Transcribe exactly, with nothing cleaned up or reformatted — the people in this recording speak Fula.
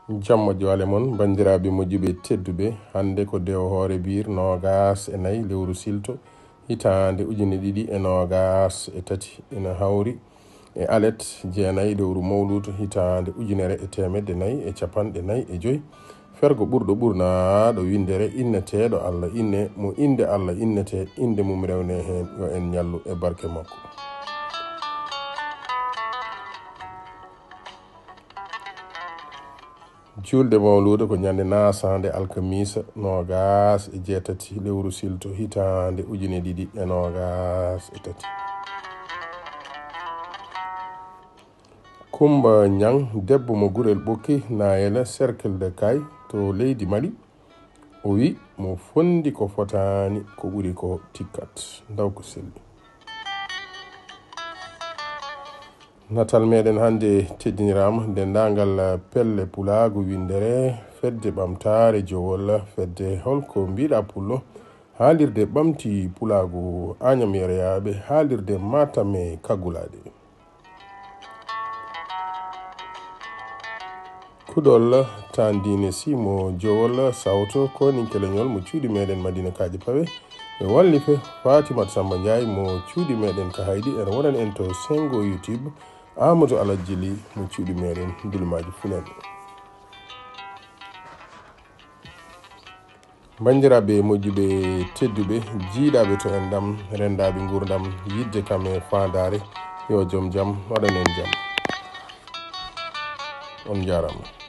Jam moƴƴo ale mon, banndiraaɓe moƴƴuɓe tedduɓe. Hannde ko dewo hoore biir noogaas e nayi lewru silto, hitaande ujine ɗiɗi e noogaas e tati. Ina hawri e alet jeenayi lewru mawluuto, hitaande ujunere e teemedde nayi e capanɗe nayi e joy. Fergo ɓurɗo ɓurnaaɗo winndere inneteeɗo Alla inne, mo innde Alla innetee, innde mum rewnee heen, yo en ñallu e barke makko. Juulde mawluude ko ñande naasaande alkamiisa noogaas e jeetati lewru silto hitaande ujine ɗiɗi e noogaas e tati. Kumba Ñaŋ, debbo mo Gurel Ɓokki, Nayela, Cercle de Kay, to leydi Mali, o wi mo fondi ko fotaani, ko ɓuri ko tikkat. Ndaw ko selli. Natal meɗen hannde teddiniraama denndaangal pelle pulaagu winndere, fedde ɓamtaare jowol, fedde holko mbiɗa pullo, haalirde ɓamti pulaagu Añam Yereyaaɓe, haalirde Matam e kaggulaaɗe. Kuɗol Tandiine Simo Jowol Sawto, koninkeleñol mo cuuɗi meɗen Madina Kaaji Pawe. E wallife Fatimat Samba Ndiaye mo cuuɗi meɗen Kahaydi, ene wonan en to Sengo YouTube, Amadou Alajji Ly mo cuuɗi meɗen Dulimaaji Funel. Banndiraaɓe moƴƴuɓe tedduɓe, jiiɗaaɓe to enɗam, renndaaɓe nguurndam, yiɗde kam e faandaare, yo joom jam waɗan en jam. On njaaraama.